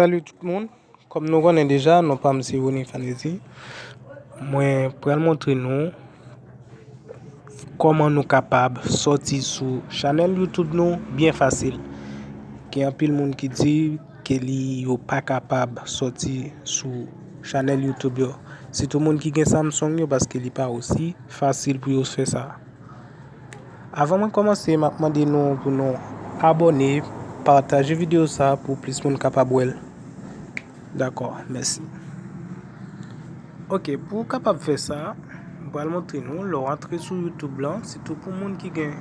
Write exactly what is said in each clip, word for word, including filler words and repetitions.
Salut tout moun. Kòm nou konnen deja, non pa m se Rony Fanezi. Mwen pral montre nou kòman nou kapab sòti sou chanèl YouTube nou byen fasil. Gen anpil moun ki di ke li, yo pa kapab sòti sou chanèl YouTube yo. Sitou moun ki gen Samsung yo, paske li pa osi fasil pou yo fè sa. Avan mwen kòmanse, m ap mande nou pou nou abòne, pataje videyo sa pou plis moun kapab wè l. Dakò, mèsi. Ok, pou w kapab fè sa, m pral montre nou, lè w antre sou YouTube lan, sitou pou moun ki gen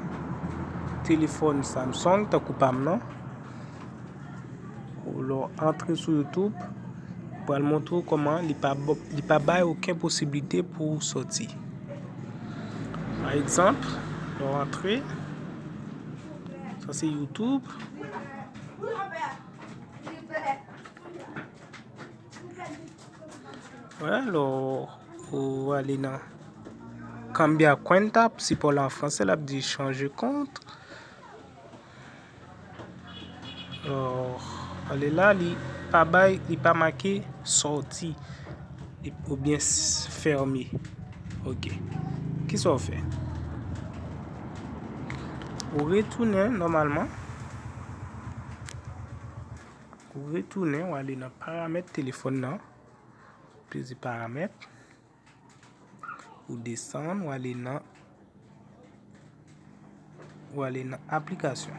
telefòn Samsung, tankou pa m nan. Lè w antre sou YouTube, m pral montre w kòman li pa, li pa bay okenn posiblite pou w sòti. Pa egzanp, lè w antre, sa se YouTube. Wè, lè w, ou ale nan cambia cuenta, sipò la an fransè, l ap di chanje kont. Alò, ale la, li pa bay, li pa make sòti, li, oubyen s-, fèmen. Ok. Kisa w fè? Ou retounen nòmalman. Ou retounen, ou ale nan paramèt telefòn nan. Peze paramèt. Ou desann, ou ale nan, ou ale nan aplikasyon.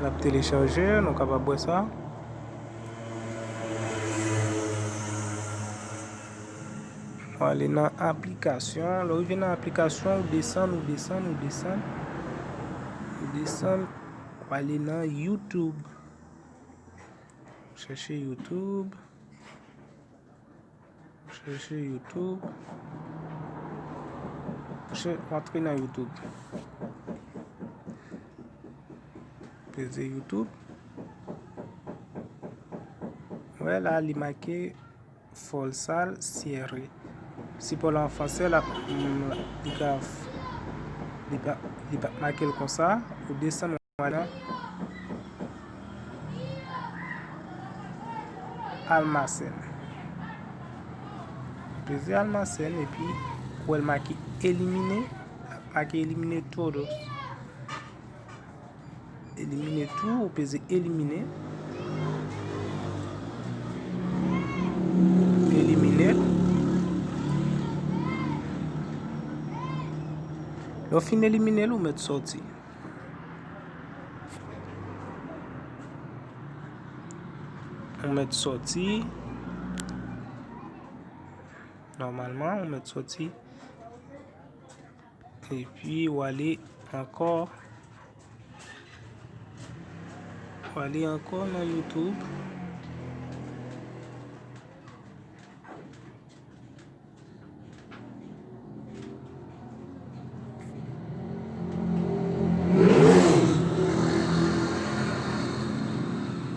L ap telechaje, nou kapab wè sa. Ou ale nan aplikasyon. Lè w rive nan aplikasyon, ou desann, ou desann, ou desann. Ou desann, ou ale nan YouTube. Chèche YouTube. Chèche YouTube. Chè-, antre nan YouTube. Peze YouTube. Wè la, li make Futsal Cierre. Sipò la an fransè, la, mm, li ka, li pa, li pa make l konsa. Ou desann Wala. Almacén. Peze almacén epi ou wè l make elimine, make elimine todos. Elimine tou, ou peze elimine. Elimine l. Lè w fin elimine l, ou mèt sòti. Ou mèt sòti. Nòmalman, ou mèt sòti. Epi, ou ale ankò. Ou ale ankò nan YouTube.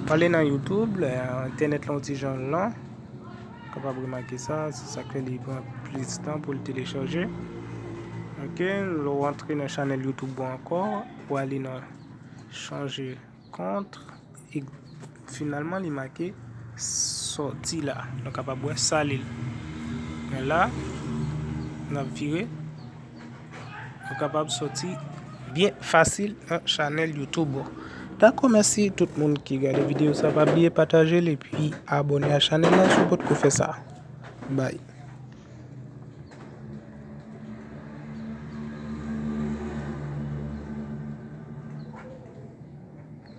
Pale nan YouTube, lè entènèt lan yon ti jan lan, kapab remake sa, se sa k fè li pran plis tan pou l telechaje. Ok, lè w antre nan chanèl YouTube ou ankò, ou ale nan chanje kont, e finalman li make sòti la. Nou kapab wè sale l. Men la, n ap vire. Nou kapab sòti byen fasil nan chanèl YouTube ou. Dakò, mèsi tout moun ki gade videyo sa. Pa bliye pataje l epi abòne a chanèl la si w potko fè sa. Bye.